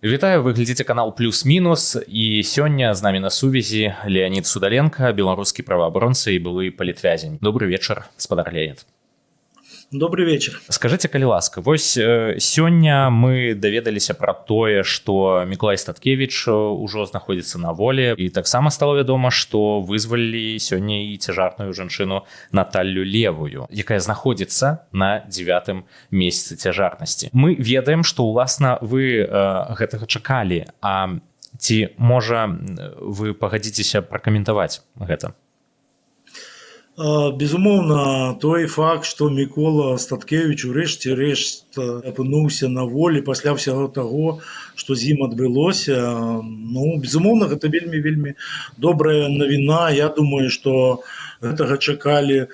Вітаю, вы глядзіце канал «Плюс-мінус», і сёння з намі на сувязі Леанід Судаленка, беларускі праваабаронца і былы палітвязень. Добры вечар, спадар Леанід. Добрый вечер. Скажыце, калі ласка, вось сёння мы даведаліся пра тое, што Мікалай Статкевіч ўжо знаходзіцца на волі, і таксама стало вядома, што вызвалілі сёння і цяжарную жанчыну Наталлю Левую, якая знаходзіцца на девятым месяцы цяжарнасці. Мы ведаем, што ўласна вы гэтага чакалі, а ці можа вы пагадзіцеся пракаментаваць гэта? Безумоўна, той факт, што Мікола Статкевіч урэшце рэшт апынуўся на волі пасля ўсяго таго, што з ім адбылося, ну, безумоўна, гэта вельмі, вельмі добрая навіна. Я думаю, што гэтага чакалі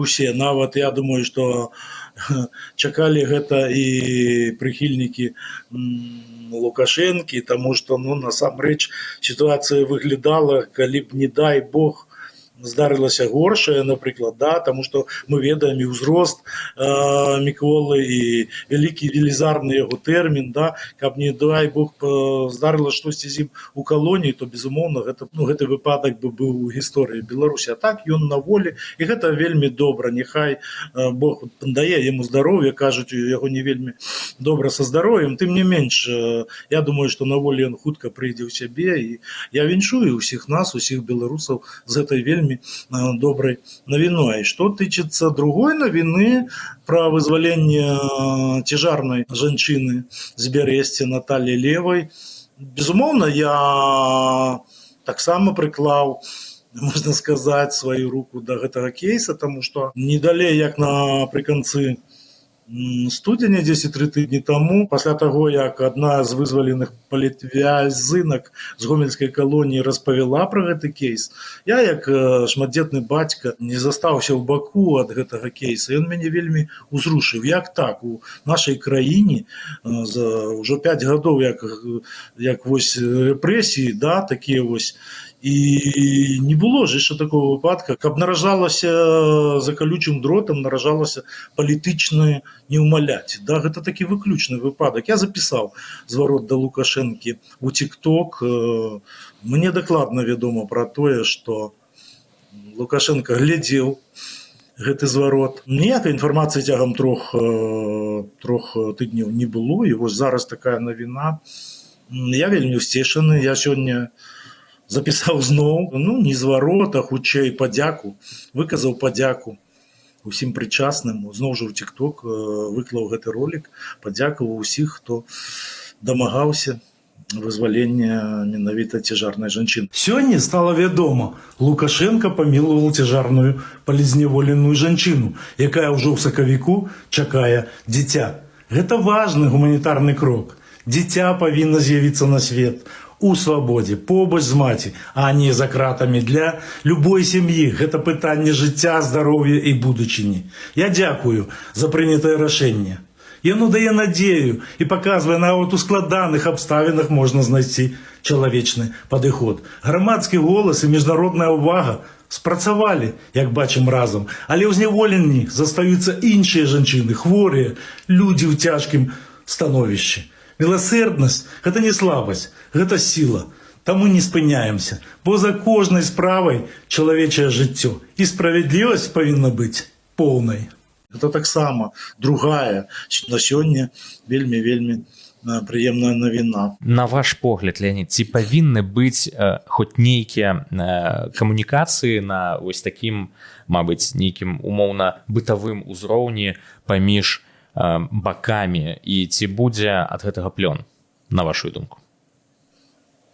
ўсе. Нават я думаю, што чакалі гэта і прыхільнікі Лукашэнкі, таму што, ну, насамрэч сітуацыя выглядала, калі б, не дай бог, здарылася горшае, напрыклад, да, таму што мы ведаем і ўзрост Міколы, і вялікі, велізарны яго тэрмін, да, каб, не дай бог, здарыла штосьці з ім у калоніі, то, безумоўна, гэта, ну, гэты выпадак бы быў у гісторыі Беларусі. А так ён на волі, і гэта вельмі добра. Няхай Бог дае яму здароўе, кажуць, у яго не вельмі добра са здароўем. Тым не менш, я думаю, што на волі ён хутка прыйдзе ў сябе, і я віншую ўсіх нас, усіх беларусаў з гэтай вельмі добрай навіной. Што тычыцца другой навіны пра вызваленне цяжарнай жанчыны з Бярэсця Наталі Левай, безумоўна, я таксама прыклаў, можна сказаць, сваю руку да гэтага кейса, таму што не далей як напрыканцы студзеня, 10 3 тыдні таму, пасля таго як адна з вызваленых палітвязынак з гомельскай калоніі распавяла пра гэты кейс, я як шматдзетны бацька не застаўся ў баку ад гэтага кейса. Ён мяне вельмі узрушыў: як так у нашай краіне за ўжо 5 гадоў як вось рэпрэсіі, да, такія вось, і не было ж яшчэ такого выпадка, каб наражалася за калючым дротам, наражалася палітычнае неўмаляць, да. Гэта такі выключны выпадак. Я запісаў зварот да Лукашэнкі у тикток. Мне дакладна вядома пра тое, што Лукашэнка глядзеў гэты зварот. Ніякай інфармацыі цягам 3 тыдняў не было, і вось зараз такая навіна. Я вельмі ўсцешаны. Я сёння запісаў зноў, ну, не зварот, а хутчэй падзяку, выказаў падзяку усім прычасным. Зноў жа ў тикток выклаў гэты ролик, падзякаваў усіх, хто дамагаўся вызвалення менавіта цяжарнай жанчыны. Сёння стала вядома: Лукашэнка памілаваў цяжарную палітзняволеную жанчыну, якая ўжо ў сакавіку чакае дзіця. Гэта важны гуманітарны крок. Дзіця павінна з'явіцца на свет у свабодзе, побач з маці, а не за кратамі. Для любой сям'і гэта пытанне жыцця, здароўя і будучыні. Я дзякую за прынятае рашэнне. Яно дае надзею і паказвае: нават у складаных абставінах можна знайсці чалавечны падыход. Грамадскі голас і міжнародная ўвага спрацавалі, як бачым разам, але ў зняволенні застаюцца іншыя жанчыны, хворыя, людзі ў цяжкім становішчы. Міласэрнасць — гэта не слабасць, гэта сіла. Таму не спыняемся, бо за кожнай справай чалавечае жыццё, і справядлівасць павінна быць поўнай. Это таксама другая на сёння вельмі, вельмі прыемная навіна. На ваш погляд, Леанід, ці павінны быць хоць нейкія камунікацыі на вось такім, мабыць, нейкім умоўна бытавым узроўні паміж бакамі, і ці будзе ад гэтага плён, на вашу думку?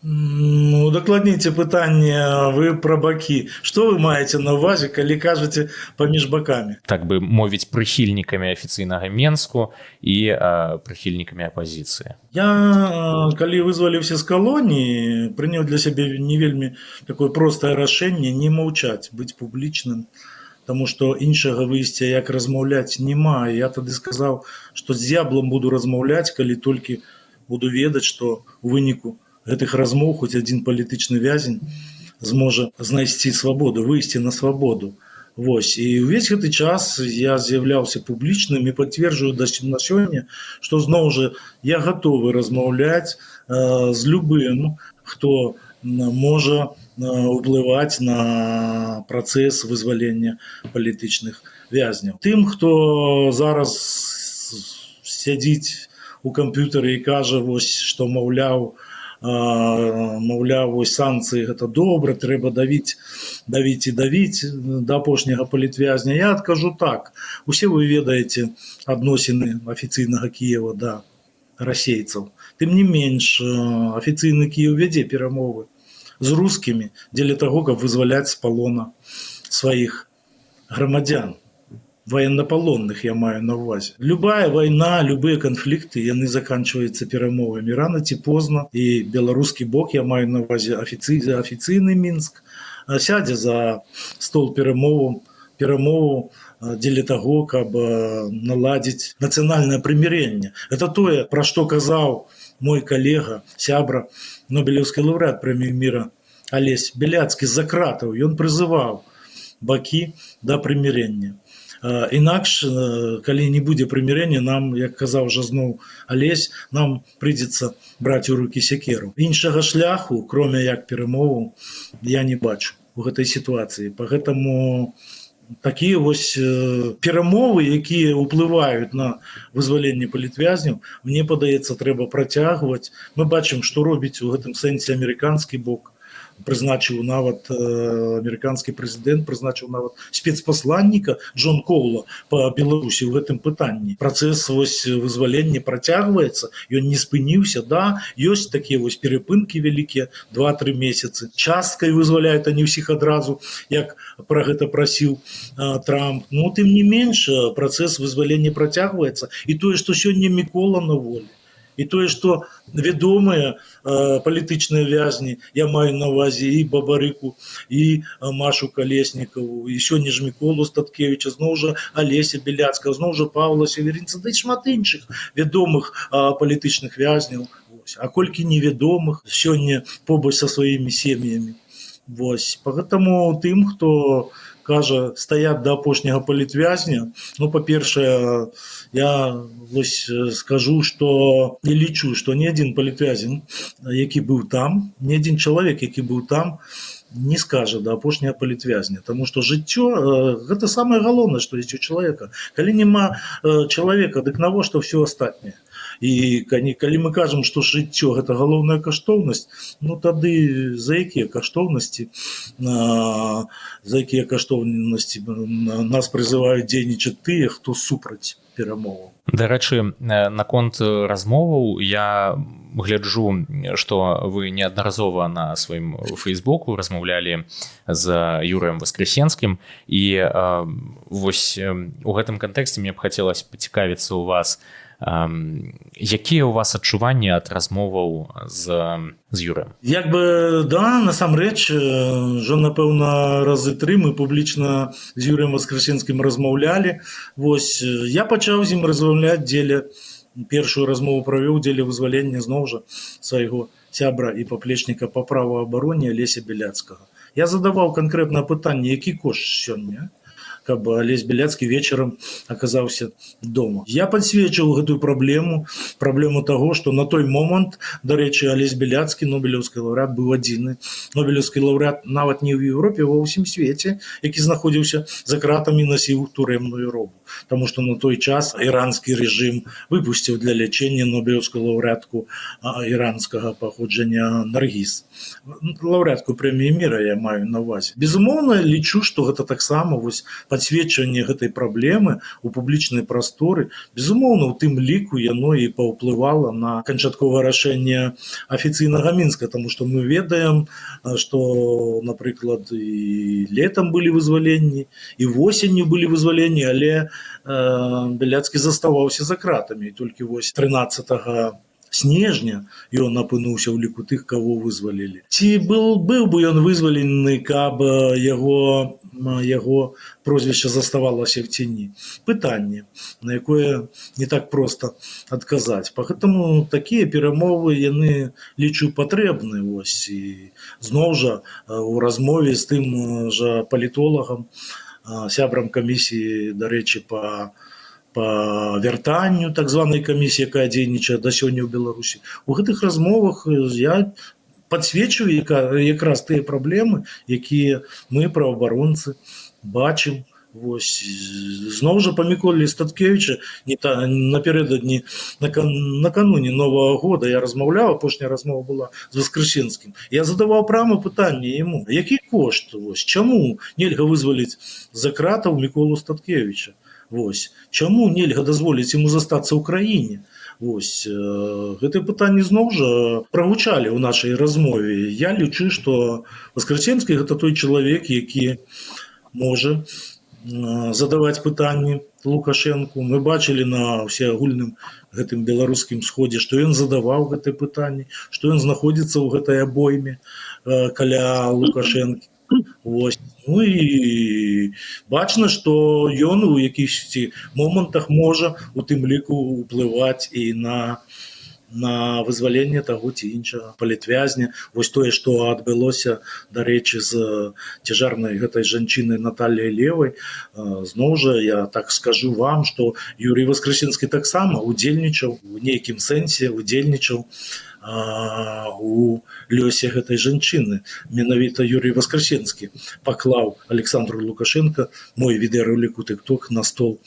Ну, дакладніце пытанне. Вы пра бакі. Што вы маеце на ўвазе, калі кажаце «паміж бакамі»? Так бы мовіць, прыхільнікамі афіцыйнага Менску і прыхільнікамі апазіцыі. Я, калі вызваліўся з калоніі, прыняў для сябе не вельмі такое простае рашэнне: не маўчаць, быць публічным. Таму што іншага выйсця, як размаўляць, няма. Я тады сказаў, што з д'яблам буду размаўляць, калі толькі буду ведаць, што у выніку гэтых размоў хоць адзін палітычны вязень зможа знайсці свабоду, выйсці на свабоду. Вось, і ўвесь гэты час я з'яўляўся публічным і пацверджую на сёння, што зноў жа я гатовы размаўляць з любым, хто можа ўплываць на працэс вызвалення палітычных вязняў. Тым, хто зараз сядзіць у камп'ютары і кажа вось, што маўляў, вось санкцыі — гэта добра, трэба давіць, давіць і давіць да апошняга палітвязня, я адкажу так: усе вы ведаеце адносіны афіцыйнага Кіева да расейцаў. Тым не менш афіцыйны Кіеў вядзе перамовы з рускімі дзеля таго, каб вызваляць з палона сваіх грамадзян, военнопалонных я маю на увазе. Любая вайна, любыя канфлікты, яны заканчваюцца перамовамі рана ці позна, і беларускі бок, я маю на увазе афіцыйны Мінск, сядзе за стол перамову дзеля таго, каб наладзіць нацыянальнае прымірэнне. Это тое, пра што казаў мой калега, сябра, нобелеўскі лаўрэат прэміі мира Алесь Беляцкі з-за кратаў. Ён прызываў бакі да прымірэння. Інакш, калі не будзе прымірэння, нам, як казаў жа зноў Алесь, нам прыйдзецца браць у рукі сякеру. Іншага шляху, кроме як перамову, я не бачу у гэтай сітуацыі. Поэтому такія вось перамовы, якія ўплываюць на вызваленне палітвязняў, мне падаецца, трэба працягваць. Мы бачым, што робіць у гэтым сэнсе амерыканскі бок. Прызначыў нават амерыканскі прэзідэнт прызначыў нават спецпасланніка Джон Коула по Беларусі ў гэтым пытанні. Працэс вось вызвалення працягваецца, ён не спыніўся. Да, ёсць такія вось перапынкі вялікія, 2-3 месяцы. Часткай вызваляют, а не ўсіх адразу, як пра гэта прасіў Трамп. Но тым не менш працэс вызвалення працягваецца, і тое, што сёння Мікола на волі, і тое, што вядомыя палітычныя вязні, я маю на увазе і Бабарыку, і Машу Калеснікаву, і сёння ж Міколу Статкевіча, зноў жа Алеся Беляцкага, зноў жа Паўла Севярынца, да і шмат іншых вядомых палітычных вязняў. Вось. А колькі невядомых сёння побач са сваімі сем'ямі. Вось. Поэтому тым, хто кажа стаят да апошняга палітвязня, ну, па-першае, я вось скажу, што не лічу, што ні адзін палітвязень, які быў там, ні адзін чалавек, які быў там, не скажа да апошняга палітвязня, таму што жыццё гэта самае галоўнае, што ёсць у чалавека. Калі няма чалавека, дык навошта ўсё астатняе? І калі мы кажам, што жыццё — гэта галоўная каштоўнасць, ну тады за якія каштоўнасці нас прызываюць дзейнічаць тыя, хто супраць перамоваў? Дарэчы, наконт размоваў, я гляджу, што вы неаднаразова на сваім фейсбуку размаўлялі з Юрыем Васкрасенскім, і вось у гэтым кантэксце мне б хацелось пацікавіцца у вас, якія у вас адчуванні ад размоваў з Юрыем? Як бы да, насамрэч ўжо, напэўна, разы тры мы публічна з Юрыем Васкрасенскім размаўлялі. Вось, я пачаў з ім размаўляць дзеля, першую размову правёў дзеля вызвалення зноў жа свайго сябра і паплечніка па праваабароне Алеся Беляцкага. Я задаваў канкрэтнае пытанне: які кошт сёння, каб Алесь Беляцкі вечарам аказаўся дома? Я падсвечваў гэтую праблему, праблему таго, што на той момант, дарэчы, Алесь Беляцкі, нобелеўскі лаўрэат, быў адзіны нобелеўскі лаўрэат нават не ў Еўропе, ва ўсім свеце, які знаходзіўся за кратамі, насіў турэмную робу. Таму што на той час іранскі рэжым выпусціў для лячэння нобелеўскую лаўрэатку іранскага паходжання Наргіз. Лаўрэатку прэміі мира, я маю на увазе. Безумоўна, лічу, што гэта таксама вось падсвечванне гэтай праблемы у публічнай прасторы, безумоўна, у тым ліку яно і паўплывала на канчатковае рашэнне афіцыйнага Мінска, таму што мы ведаем, што, напрыклад, і летам былі вызваленні, і восенню былі вызваленні, але Беляцкі заставаўся за кратамі, і толькі вось 13 снежня ён апынуўся ў ліку тых, каго вызвалілі. Ці быў бы ён вызвалены, каб яго прозвішча заставалася в цені? Пытанне, на якое не так проста адказаць. Поэтому такія перамовы, яны, лічу, патрэбны. Вось, і зноў жа у размове з тым жа палітолагам сябрам камісіі, дарэчы, па вяртанню, так званай камісіі, якая дзейнічае да сёння ў Беларусі. У гэтых размовах я падсвечваю якраз тыя праблемы, якія мы, праваабаронцы, бачым. Вось, зноў жа па Міколе Статкевіча, не та, напярэдадні, накануне Новага года я размаўляў, апошняя размова была з Васкрасенскім. Я задаваў прама пытанне яму: які кошт, вось, чаму нельга вызваліць за кратаў Міколу Статкевіча? Вось, чаму нельга дазволіць яму застацца ў краіне? Вось, гэтыя пытанні зноў жа прагучалі ў нашай размове. Я лічу, што Васкрасенскі — гэта той чалавек, які можа задаваць пытанні Лукашэнку. Мы бачылі на ўсеагульным гэтым беларускім сходзе, што ён задаваў гэтыя пытанні, што ён знаходзіцца ў гэтай абойме каля Лукашэнкі. Вось. Ну і бачна, што ён у якіхсьці момантах можа у тым ліку ўплываць і на вызваленне таго ці іншага палітвязня. Вось тое, што адбылося, дарэчы, з цяжарнай гэтай жанчынай Натальяй Левай, зноў жа я так скажу вам, што Юрый Васкрасенскі таксама удзельнічаў у нейкім сэнсе, удзельнічаў у лёсе гэтай жанчыны. Менавіта Юрый Васкрасенскі паклаў Александру Лукашенко мой відэаролік у TikTok на стол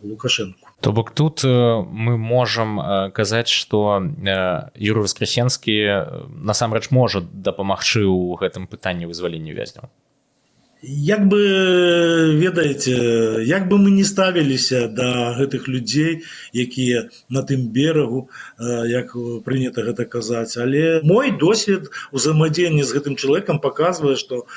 Лукашенко. То бок тут мы можам казаць, што Юрый Васкрасенскі насамрэч можа дапамагчы ў гэтым пытанні вызвалення вязняў. Як бы, ведаеце, як бы мы не ставіліся да гэтых людзей, якія на тым берагу, як прынята гэта казаць, але мой досвед узаемадзеяння з гэтым чалавекам паказвае, што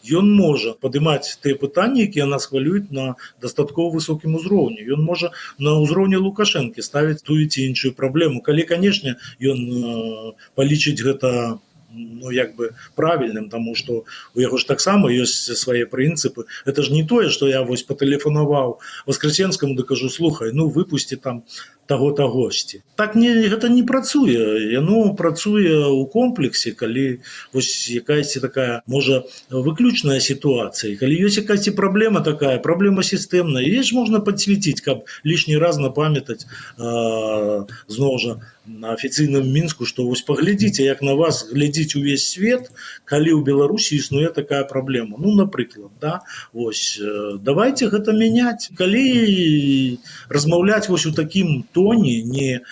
ён можа падымаць тыя пытанні, якія нас хвалююць, на дастаткова высокім узроўні. Ён можа на ўзроўні Лукашэнкі ставіць тую ці іншую праблему, калі, канешне, ён палічыць гэта, ну, як бы правільным, таму што у яго ж таксама ёсць свае прынцыпы. Это ж не тое, што я вось патэлефанаваў Васкрасенскаму ды кажу: «Слухай, ну выпусці там таго тагосьці». Так не, гэта не працуе. Яно працуе ў комплексе, калі вось якаясьці такая, можа, выключная сітуацыя, калі ёсць якаясьці праблема, такая праблема сістэмная, ж можна падсвеціць, каб лішні раз напамятаць зноў жа на афіцыйным Мінску, што вось паглядзіце, як на вас глядзіць увесь свет, калі ў Беларусі існуе такая праблема, ну, напрыклад, да. Вось, давайте гэта мяняць. Калі размаўляць вось у такім тоне, не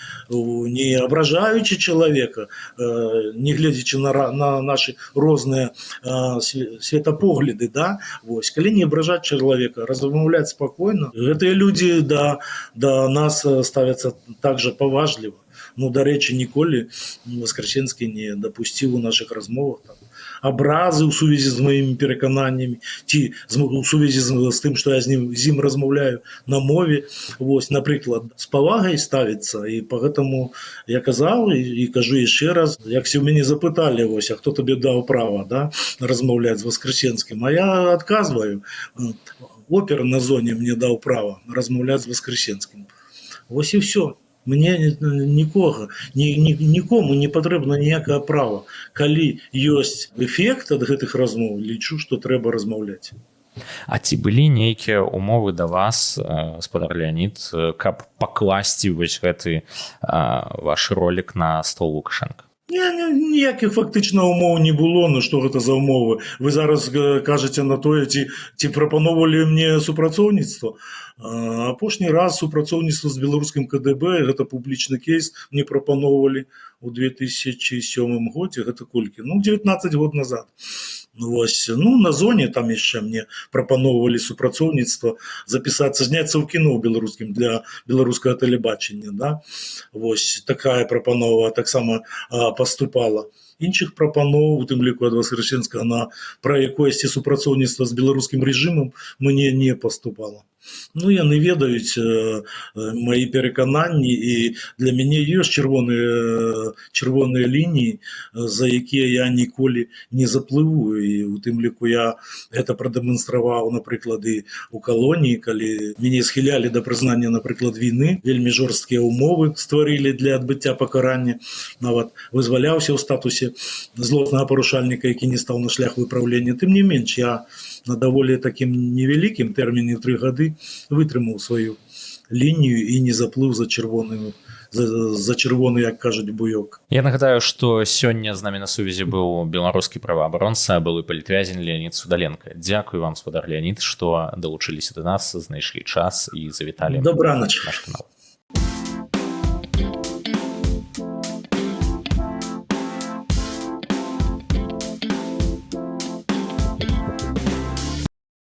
абражаючы чалавека, не гледзячы на наши розныя светапогляды, да, вось, калі не абражаць чалавека, размаўляць спакойна, гэтыя людзі да нас ставяцца также паважліва. Ну, дарэчы, ніколі Васкрасенскі не дапусціў у нашых размовах там абразы ў сувязі з маімі перакананнямі ці у сувязі з тым, што я з ім размаўляю на мове. Вось, напрыклад, з павагай ставіцца, і по гэтаму я казаў і кажу яшчэ раз, як у мяне запыталі вось: «А хто табе даў права, да, размаўляць з Васкрасенскім?» А я адказваю: «Опер на зоне мне даў права размаўляць з Васкрасенскім». Вось і все. Мне нікога, нікому не патрэбна ніякае права. Калі ёсць эфект ад гэтых размоў, лічу, што трэба размаўляць. А ці былі нейкія умовы да вас, спадар Леанід, каб пакласці вось гэты ваш ролик на стол Лукашенко? Не, ніякіх фактычна умоў не было. Ну што гэта за умовы? Вы зараз кажаце на тое, ці прапаноўвалі мне супрацоўніцтва? Апошні раз супрацоўніцтва з беларускім КДБ, гэта публічны кейс, мне прапаноўвалі ў 2007 годзе, гэта колькі? Ну, 19 год назад. Ну, вось, ну, на зоне там яшчэ мне прапаноўвалі супрацоўніцтва, запісацца, зняцца ў кіно ў беларускім для беларускага тэлебачання, да? Вось такая прапанова таксама паступала. Іншых прапаноў, у тым ліку ад Васкрасенскага, на пра якоесьці супрацоўніцтва з беларускім рэжымам мне не паступала. Ну, яны ведаюць маі перакананні, і для мяне ёсць чырвоныя лініі, за якія я ніколі не заплыву, і у тым ліку я гэта прадэманстраваў, напрыклад, і у калоніі, калі мяне схілялі да прызнання, напрыклад, віны, вельмі жорсткія ўмовы стварылі для адбыцця пакарання, нават вызваляўся ў статусе злоснага парушальніка, які не стаў на шлях выпраўлення. Тым не менш, я На даволі такім невялікім тэрміне, 3 гады, вытрымаў сваю лінію і не заплыў за чырвоны, як кажуць, буёк. Я нагадаю, што сёння з намі на сувязі быў беларускі праваабаронца, былы палітвязень Леанід Судаленка. Дзякую вам, спадар Леанід, што далучыліся до нас, знайшлі час і завіталі Добранач. наш канал.